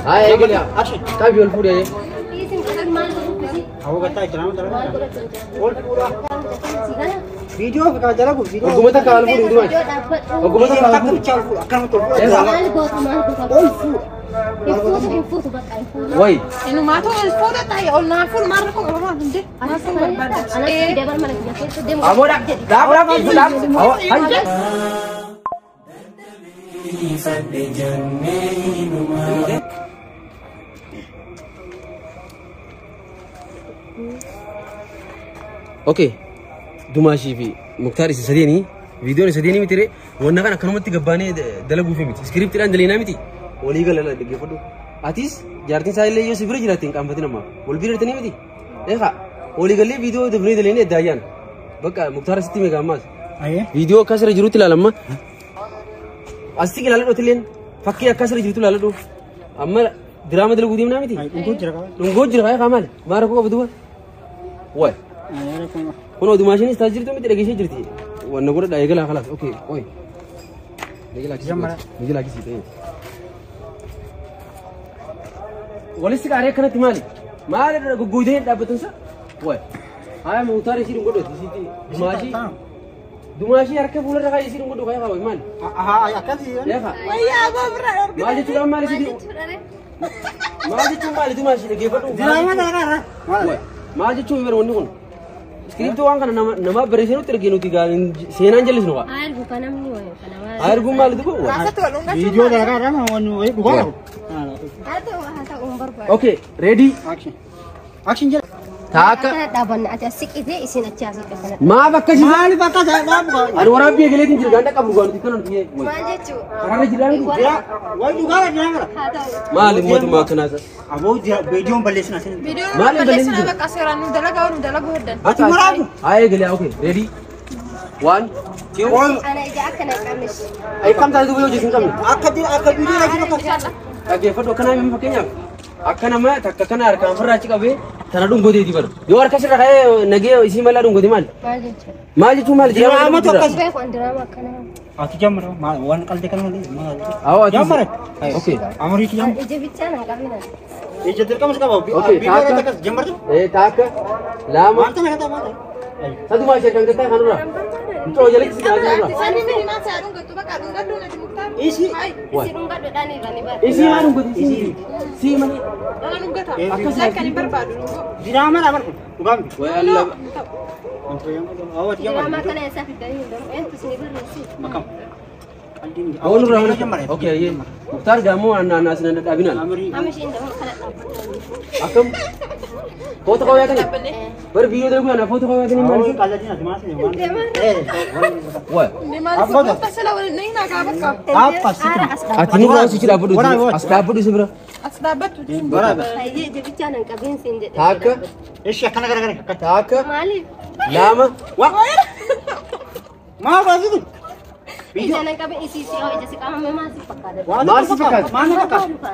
Haa eegale. Qabi ol fuudhee. Awwa gattaa jira nama dalagaa. Ol fuudha. Viidiyoo fi kan dalagu viidiyoo. Oggumata kaa ol fuudhu dumaa. Oggumata kaa ol Akka fuudhu. bichaa ol fuudha. Akkanumatti ol fuudha. Ol fuudha. Wayi. Inumaatu ol fuudha ta'e ol naa fuudhu maal rakkoo qaba maal hundee? Maal fuudhu barbaadda? Amoo dhaab dhaab dhaab. Awwa hayya. Okay. Dumaashii fi Muktaar isa sadeenii viidiyoon isa sadeenii miti ree wanna kana akkanumatti gabbaanee dalaguufi miti iskiriptiidhaan daleenaa miti walii galala dhaggeeffadhu. Atis jaartiin isaa illee yoo si bira jiraatte hin qaanfatin ammaa wal bira jirtanii miti. Eegaa walii gallee viidiyoo dafnee daleenee adda ayyaan bakka Muktaar asitti meeqa ammaas. Viidiyoo akkasirra jirutti ilaalamma. Asitti ilaaladhu illeen fakkii akkasirra jirtu ilaaladhu. Amma diraama dalaguu deemnaa miti. Dhungoo jira qaba. Dhungoo jira kaa maali? Maal rakkoo qabu duuba? Wayi. Kun odumaashiinis taas jirtu miti dhageessee jirti. Wanna godhadha eegalaa kalaas. Okay, oi. Eegalaa kisii. Eegalaa kisii ta'e. Walitti qaaree akkanatti maali? Maali irra goggootee hin dhaabbatan sa? Wayi. Haya Muktaar isii dhungodhu isiitti. Dumaashii. Dumaashii harka fuularra kaayee isii dhungodhu kaayee kaawwa maali? Akkasii. Eegaa. Wayyaa aboo bira dhorkite. Maal jechuudha maali isii? Maal jechuun maali dumaashii dhaggeeffadhu. Diraama dalagaa. Wayi. Maal jechuun bara wanni kun? Iskiriptii waan kana nama barreessee nutti ergee nuti seenaan jallisnu kaa. Haa erguun maali duuba? Raasatti wal dhungachuun Viidiyoo dalagaa irraa waan dhugaa qabu. Okay, ready? Action. Action jedha. Taakka. Maaf akkasii? Maaliif akkas dhaabu? Ani waraabbii eegaleetiin jira ganda qabdu gaan nuti kana nuti. Karaarra jiraa miti. Wayi dhugaa dha diraama. Maali mootummaa akkanaa isa? Aboo viidiyoon balleessina isin. Viidiyoon Maal hin balleessina balleessin? bakka seeraan nu dalagaa nu dalaguu heddan. Ati waraabu. Haa eegalee okay, ready? One, two. Ay kam taate duuba yoo hojii hin qabne. Akka akka viidiyoo irra jiru akka. Dhaggeeffadhu akkanaa himi fakkeenyaaf. Akka nama takka kana harkaan ofirraa achi qabee tana dhungoteeti bara. Yoo harka sirra ka'ee nagee isii malaa dhungote maali? Maal jechuun maali? Diraamatu akkas. Ati jammara maal waan qalde kana malee maal. Awwa ati. Jammara. Okay. Amariitu jammara. Ija dirqama si qaba. Okay, Viidiyoo irratti taakka. akkas jammartu. Taakka lama Maal tana kan maal. Saduma ishee kan gattaa kanurra. Mucoo jalatti si taatee nurra. Sanii miti maal isaa dhungattu bakka dhungadhu nati Muktaar. Isi. Isii maal dhungate isii sii malee. Dhala dhungata. Lakkan hin barbaadu dhungoo. Diraama dha barku. Dhugaa miti. Wayalla. Awwa ati jammara. Makam. Awwa nurra. Okay ayyee. Muktaar gaammoo annaa sinan dhadhaabinaan. Amarii. Akkam. Foto kau yaatanii? Bari biyyoo dalaguu yaana foto kau yaatanii maali? Awwa qalladina ati maal sin waan. Waay. Maal fuudhu sila waliin ni naa kaa bakka. Appa sitti. Ati nurra asitti dhaabbadhu. As dhaabbadhu si bira. As dhaabbattu. Waraaba. Taakka. Ishi akkana gara gara akka. Taakka. Lama. Wa. Maal qaasitu? Maal si fakkaata? Maal na fakkaata?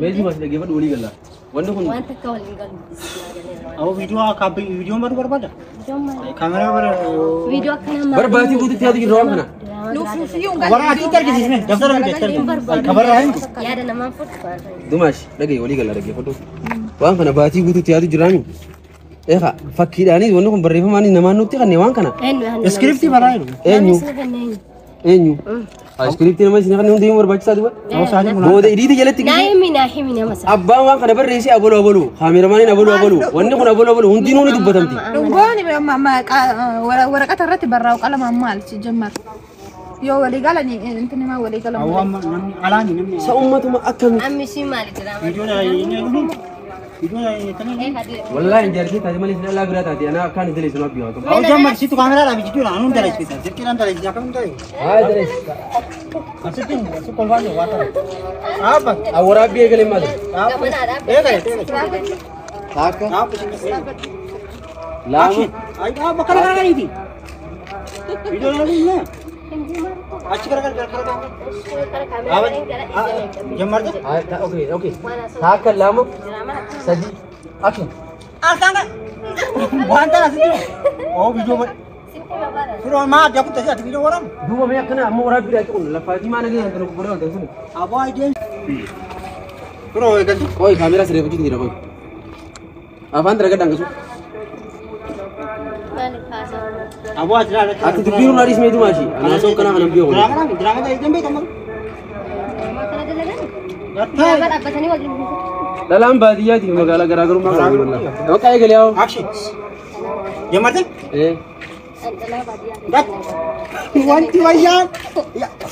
Meesii maas dhaggeeffadhu walii galla. Wanni kun Awwa viidiyoo akka viidiyoon baruu barbaada. Kaameraa bara. barbaatii guututti yaadu jirra waan kana. Nuuf nuuf iyyuu hin Wara ati argisiisne daftara miti argisiisne. Kabarraa hin. Dumaash dhagaye walii galla dhaggeeffadhu. Waan kana baatii guututti yaadu jiraami. Eegaa fakkiidhaanis wanni kun barreeffamaanis namaan nutti kanne waan kana. Iskiriptii baraa jiru. Eenyu? Eenyu? Iskiriptii nama isin kanne hundi barbaachisaa duba. Booda idiiti jalatti abbaan waan kana barreesse abaluu abaluu kaameramaaniin abaluu abaluu wanni kun abaluu abaluu hundinuu ni dubbatamti. Dhungoon waraqata irratti barraa'u qalamaan maal jammar. Yoo walii galanii intinni maa walii galan. Awwa namni alaani namni. Sa ummatuma akkami. Viidiyoon inni dhufu. Viidiyoon kana. Wallaahi hin jaartii taate malee isin alaa biraa taate anaa akkaan idilee sun abbii haa Awwa jammar situ kaameraa dhaa jidduudha anuun dalagsita. Sirqiidhaan dalagsita akkamiin ta'e. Haa dalags. Asitti asi kolfaan jiru waan ta'e. Abba. Waraabbii eegalee maali? Eegale. Taakka. Abba. Lama. Ay abba kana kana kaniti. Viidiyoo ilaaluun Achi gara gara gara gara. Jammarte. Okay okay. Taakka lama sadi action. Alkaan waan tana asitti. Oo viidiyoo bara. Firoo maa adda kutte ati viidiyoo waraabu. Duuba mee akkana amma waraabbii dhaaqi kun lafaatii maa nagee kan godhe wanta sun. Aboo ideen. Kunoo eegaltu. Qoy kaameraa sirreeffachuu jira qoy. Afaan dalagaa dhangasu. Aboo as jira. Ati dubbii nurraa dhiismee dumaashi. Anaa soo kanaa kanan biyya Diraama diraama ta'e beekamu. Dhalaan baadiyyaatiif magaalaa garaagarummaa qabu wallaahi. Bakka eegalee haa. Action. Jammartee? Ee. Wanti wayyaan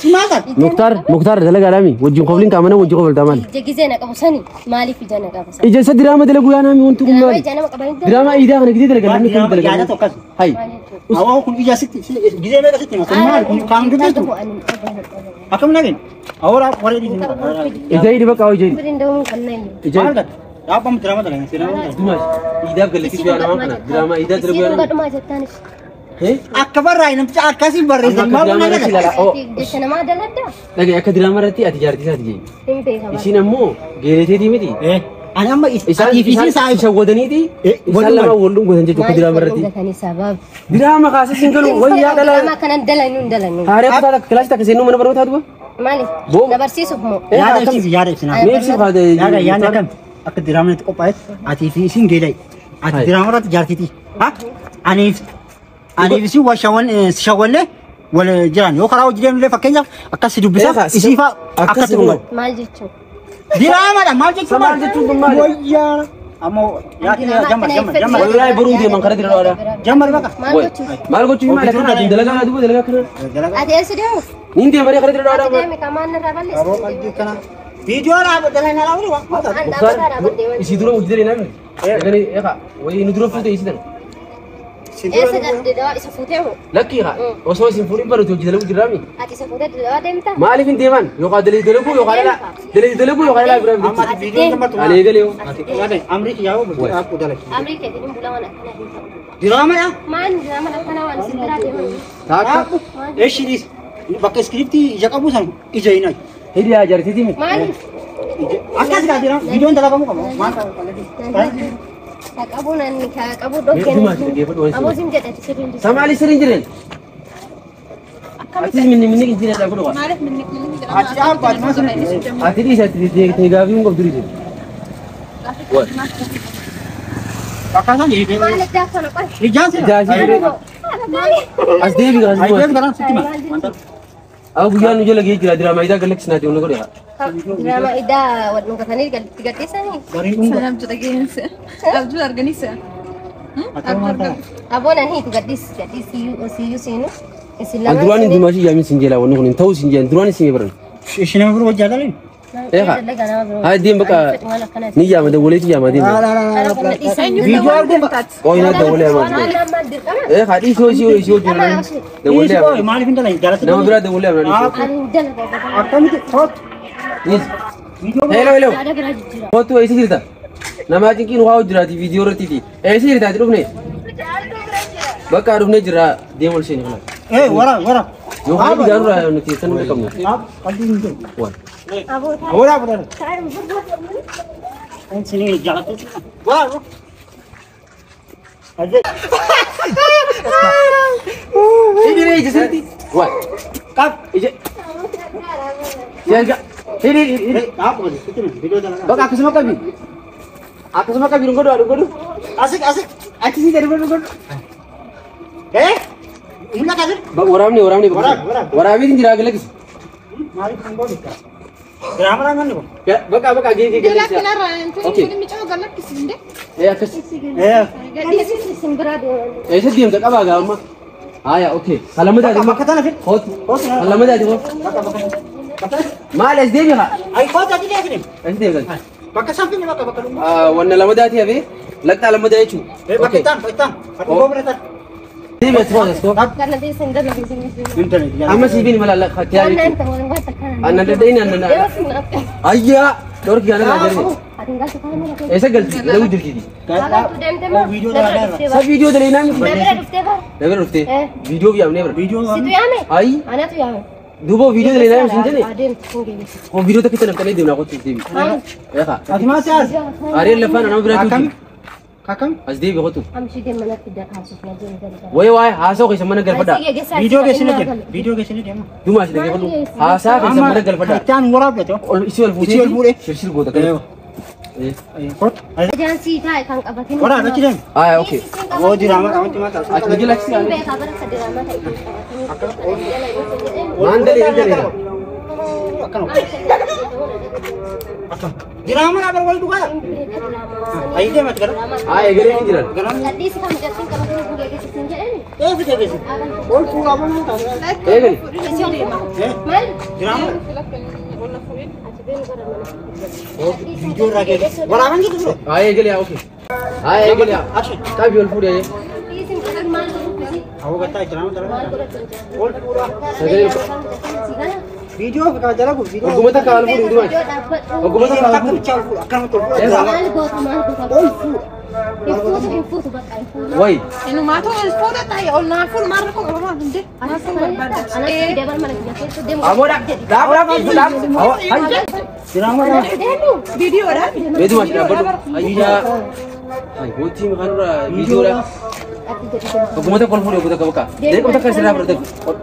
si maal Muktaar Muktaar dalagaa laami wajjin kofliin qaamana wajjin kofaltaa maali? Ija gizee na qabu sani maaliif ija na qaba sani? Ija isa diraama dalaguu yaa naami wanti kun Diraama maali? ija nama qabanii Diraama iidaa kana gizee dalagan namni kun Yaada dalagan. tokkas. Hai. Awwaa kun ija sitti gizee meeqa sitti kun maal kun qaam dubbistu? Akkam nageen? Awwaa waree dhiisin. Ija hidhi bakka ija hidhi. Biriin da'uun kan na iyyuu. Ija Maal hidhi. gad? Dhaabbamu diraama dalagan seenaa. Dumaas iidaaf gallachiisu yaa namaa kana diraama iidaa dalaguu yaa Isiin naami. gadhumaa jettaanis. Hee? Akka barraa'e namticha akkasiin barreessan Amma maal akka kun diraama irratti nageen? ilaala. Oo. Jecha namaa daladdaa? Dhagaye akka diraama irratti ati jaartii isaati jee. Hin beekama. Isiin ammoo geeleteetii miti. Ani amma Isaan atiif isiin isaan saayiba. shawwadaniiti Eh, isaan wal lama wal dhungatan jechuudha akka diraama irratti. Gatanii sabab. Diraama kaasee siin galu wayyaa dhalaa. Diraama kanan dalanu hin dalanu. Haaree kutaa takka kilaasii takka seenuu mana barnootaa duba. Maaliif? Boo. Na barsiisuuf moo? Yaada ibsiif yaada ibsinaa. Mee ibsiif haadha. Yaada yaadni akkam akka diraamni itti qophaa'e atii fi isiin geela'e. Ati Hai. diraama irratti jaartiiti. Ha? Aniif aniif isiin wal shawwan shawwallee wal jiran yoo karaa hojii deemnillee fakkeenyaaf akkas si dubbisa Eegaa, isii fa'aa akkas akkatti dhungan. dhungan. Maal jechuun? Diraamaadha maal jechuun Maal jechuun kun maali? Wayyaa. Ammoo yaadni jammar jammar jammar Wallaahi boruu deeman karaa dira dhoodha. jammar baqa. Maal gochuuf? Maal gochuuf maal akkana ati dalagaa duba dalagaa kana. Ati eessa deemu? Niin deemanii karaa dira Ati dhoodha. deemi kamaan irraa balleessi. Aboo qalbii kana. Viidiyoo dhaabbatanii alaa wali waan. An dhaabbataa dhaabbadhee wanti. Isii dura hojii dalee namni. Eeganii eegaa wayii nu dura fuute isii tana. Eessa daldalaa isa fuutee moo? Lakkii haa osoo isin fuudhin baruuti hojii dalaguu jirraami. Ati isa fuutee daldalaa deemtaa? Maaliif hin deeman yookaan dalii dalaguu yookaan dhalaa dalii dalaguu yookaan dhalaa biraa Amma bitachuu. ati viidiyoo jammartu. Ani eegalee hoo. Amri kiyyaa'uu bultii dhaabbuu dalagi. Amrii keetiin hin bula waan akkanaa hin ta'u. Diraamaadha. Maal diraama akkanaa waan isin biraa deeman? Taakka Eshi dhiis. Bakka iskiriptii ija qabu san ija hin ayi. hiriyaa jaartiiti miti. Maaliif? Akkas gaa diraama viidiyoon dalagamuu qaba. Maal Ka qabuun ani ka qabu dhokkeen. Dumaa si dhaggeeffadhu waan Aboo sin jedhe ati sirriin jirtu. Samaali sirriin jireen. Atis minni minni hin jireen dhaabuu dhugaa. Maaliif minni minni jedhama? Ati dhaabbatu maal sirriin Ati dhiisa ati deegtee gaafii hin qabdu dhiise. Bakka isaan dhiibee. Maal addaa kana qoy? Ijaan sira. Ijaasi as deebi as Ayi deebi. garaan sitti ma. Haa guyyaan nu jala gahee jira diraamaa idaa galaksinaati onna godhe. Diraama idaa wal dhungatanii itti gadhiisanii. Gariin dhunga. Sana abjuu dhageenyse. Abjuu arganise. Aboon ani itti gadhiis gadhiis siyyuu seenu. Isin An lamaan duraan hin dumaashii yaamin sin jeelaa wanni kun hin ta'u sin jeen duraan isin baran. Isheen nama biroo hojjaa galeen. Eegaa. Haa deem bakka ni yaama dawwaleetu yaama deem. Viidiyoo arguun bakka. Qoy naa dawwalee yaama. Eegaa dhiisoo isii isii hojii dawwalee yaama. Maaliif hin dalagin jaalatti. Nama biraa dawwalee yaama. Akkamitti kootu. Dhiisi. Hello hello. Kootu eessa jirta? Namaa cinqiin waa hojjiraati viidiyoo irratti. Eessa jirta ati dhufne? Bakka dhufnee jira deem ol seeni kana. Ee wara wara. Yookaan ijaaruu nuti kan beekamnu. Qalbii hin jiru. Waan. Wara wara. Sini jaalatti. Wara. Ajee. Hidhi ija sirriitti. Waan. Qab. Ija. Siyaga. Hidhi hidhi hidhi. Dhaabbatu sitti ma viidiyoo dalagaa. Bakka akkasuma qabi. Akkasuma qabi godhu godhu. Asik asik. Achi si gadi godhu godhu. Ee. Mul'ata asik. Waraabni waraabni. Waraab, waraab. Waraabiitiin jira galakkisi. Maaliif hin goone? Diraama manni kun. Bakka bakka gee gee galakkisi. Lakkinarraa Okay. kun micoo galakkisi inde. Ee akkas. Ee. Gadhiisi. Isin biraa deeman. Eessa deemta qabaa gaa amma. Haaya okay. Kalamadaati Bakka tana fid. Kootu. Kootu. Kalamadaati koo. Bakka bakka. Bakka. Maal as deemi haa. Ayi kootu ati deemine. As deemi. Bakka isaan finne bakka bakka dhumma. Wanna lamadaati hafee lakkaa lamadaa jechuudha. Ee bakka isaan bakka isaan. Bakka goobra isaan. Deemi as koo as koo. Kana isin dalagu isin. Intarneet. Amma siifiin mala lakkaa jechuudha. Annan dadhayin annan. Ayyaa dhorki kana irraa jarri. Eessa galti? Dalaguu jirtiiti. Viidiyoo dalagaa. Sa viidiyoo dalaginaa miti. Na bira dhuftee bara. Na bira dhuftee. Eh. Viidiyoo yaamnee bira. Viidiyoo. Situ yaame? Ayi. Anatu yaame. Duuba viidiyoo dalaginaa miti hin jenne. Adeemtu kun geesse. Kun viidiyoo takka itti naftanii deemnaa kottu deebi. Eegaa. Ati maal siyaasa? Areen lafaan nama biraa Akkam? tuuti. Akkam? As deebi kottu. Amshi deemanatti haasofna deemu gargaara. Wayi waa'ee haasa'u keessa mana galfadhaa. Viidiyoo geessine deema. Viidiyoo geessine deema. Dumaa si dhaggeeffadhu. Haasaa keessa mana galfadhaa. Ittaan waraabdate. Ol isii ol fuutee. Isii ol fuudhee. Shirshir goota kana. Kot. Ajaansii taa'e kan qabatin. Wara achi deemi. Aya, okay. Woo diraamaa qabanti maal taasisu? Achi jala achi Hin beekaa bara akka diraamaa ta'e kan qabatin. Maan dalee hin dalee. Akkana. Akkana. Diraamaa naa bara wal dhugaa. Ayi deema ati gara. Aya, galee hin jiran. Saddiisi kan mucattiin qabatin fuudhee geessisin jedhani. Eefi deebisi. Ol fuudhaa maal taasisu? Eegali. Maal? Diraamaa. Ati beenu gara mana. Viidiyoo irraa geessu. Waraabaan jirtu dura. Aya, eegali yaa, okay. Aya, eegali yaa. Action. Qabi ol fuudhee. Dhiisi mucattiin maal godhuuf Hawwa gattaa diraamaa maal dalagaa. godhachuu hin Ol fuudhaa. Sagalee Viidiyoo fi kan dalagu viidiyoo. Ogguma takka ol fuudhu dumaa. Ogguma takka ol Takka fuudhu. bichaa ol fuudha. Akkanumatti ol fuudha. Diraamaa. Maal goota maal goota? Ol fuudha. Hin fuutu hin fuutu bakka hin fuutu. Wayi. Inumaatu fuudha ta'e ol naa fuudhu maal rakkoo qaba maal hundee maal fuudhu barbaadda. Anas fidee bar mana kiyya keessa deemu. Amoodha. Dhaab dhaab dhaab. Hayya. Diraamaa dha. Deemu. Viidiyoodhaan. Beetu mashi dhaabbadhu. Hayya. Ay, gootii maqaan dura viidiyoodha. Ati jedhi deemu. Ogguma takka ol fuudhu ogguma takka bakka. Deequma takka sirraa fudhate.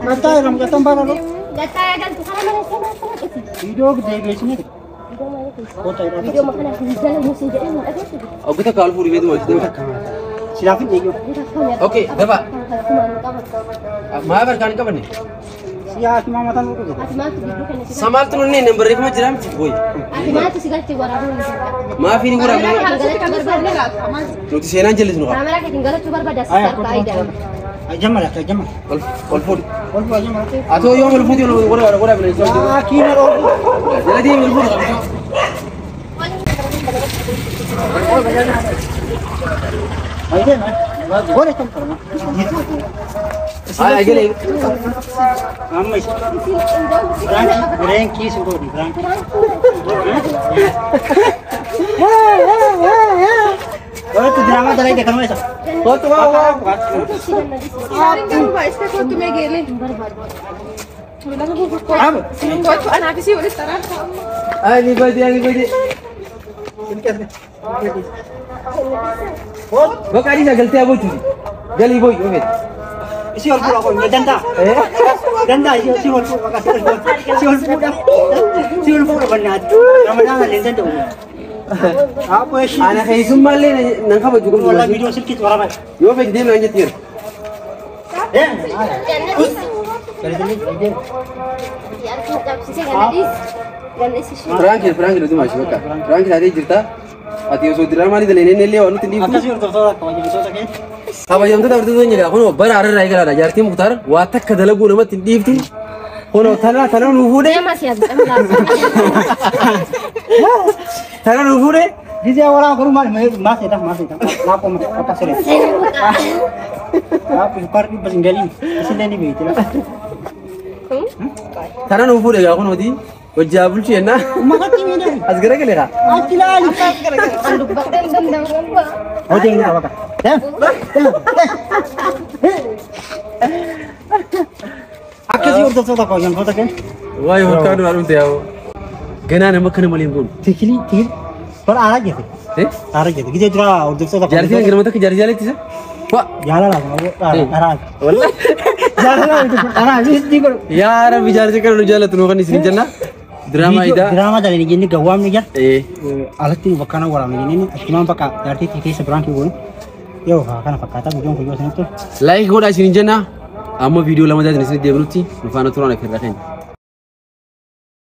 Gattaa irraa mucattan baala loo. Gattaa galtu kana mana sana sana dhufi. Viidiyoo deebiisni. Viidiyoo kana hin dalagu sin jedhee hin dhageessu. Ogguma takka ol fuudhu beetu mashi deema. Silaaf hin eeyyoo. Okay, dafa. Maa barkaan hin qabanne. Siyaa himaa mataan nu dhufe. Ati maaltu gidduu kenna si Samaaltu nunni hin barreeffama jira miti boy. Ati maaltu si galchee waraabuu hin danda'u. Maafi ni waraabne nuti seenaan jallisnu qaba. Kaameraa keetiin galachuu barbaada si Aya, harkaa ayidaa. Ajamala, ajamala. Ol ol fuudhi. Ol fuudha ajamala. Atoo yoom ol fuuti ol waraabne waraabne. Yaa kiina roobuu. Jala deemi ol fuudhi qabdu. Ayi deema. Goole kan qarma. Aya galee. Amma isa. Bireenkii si godhi bireenkii. Goole diraamaa dalagde kanuma isa. Kootu waa waa. Gaariin garuu baay'istee kootu mee geelee. Aba. Kootu anaafisii walitti araarsa amma. Ani bade ani bade. Bakka adiisaa galtee aboochuuti. Galii boy yoo fedhe. Isi ol fuudha qoy danda'a. Danda'a isi ol fuudha bakka si ol fuudha. Si ol fuudha bannaati. Ramadaan illee danda'u. Aabbo eshi. Ana keessummaallee nan kabaju qabdu. Walaa viidiyoo silkiitti waraabaa. Yoo fedhe deemnaan jetti jira. Firaanki firaanki nuti maashi bakka. Firaanki taatee jirta. Ati osoo diraamaa ni daleenee illee waan nuti hin dhiiftu. Akkasii hordoftoota kabajamtoota kee. Kabajamtoota hordoftoota jedha kunoo bara ararraa eegalaadha. Jaartiin Muktaar waa takka dalaguu namatti hin dhiiftu. Kunoo tana tana nuu fuudhe. Tana nuu fuudhe. Gisee waraaba garuu maal maal seeta maal seeta laaqoo akka siree. Laaqoo sukkaara dhibba sin galiin isillee ni beekti. Tana nuu fuudhe egaa kunooti. Hojjaa bulchu jennaa. Uummatatti miidhagu. As garagalee kaa. Achi ilaali. Hojii hin qaba. Deem. Akkasii hordoftoota kabajamtoota kee. Waayee hordofaa duraa dhumte yaa'u. Ganaa nama akkana malee hin goonu. Tikilii tikilii. Bara aaraa jette. Aaraa jette. Gisee dura hordoftoota Jaartiin nama takka jaartii jaalattisa. Wa. Jaalala dharaa. Wallah. Jaalala dharaa isii godhu. Yaa Rabbi jaartii kana nu jaallattu nu kan isin jenna. Diraamaa idaa. Diraamaa dalanii jennee gawwaamni jira. Alatti nu bakka kana waraabne jennee achumaan bakka jaartii keessa biraan kee goonu. Yoo kana fakkaata viidiyoon kun yoo isinitti tole. Laayik godhaa isin jenna. Amma viidiyoo lama taatiin isin deebinutti nu faana turaan akka irraa keenya.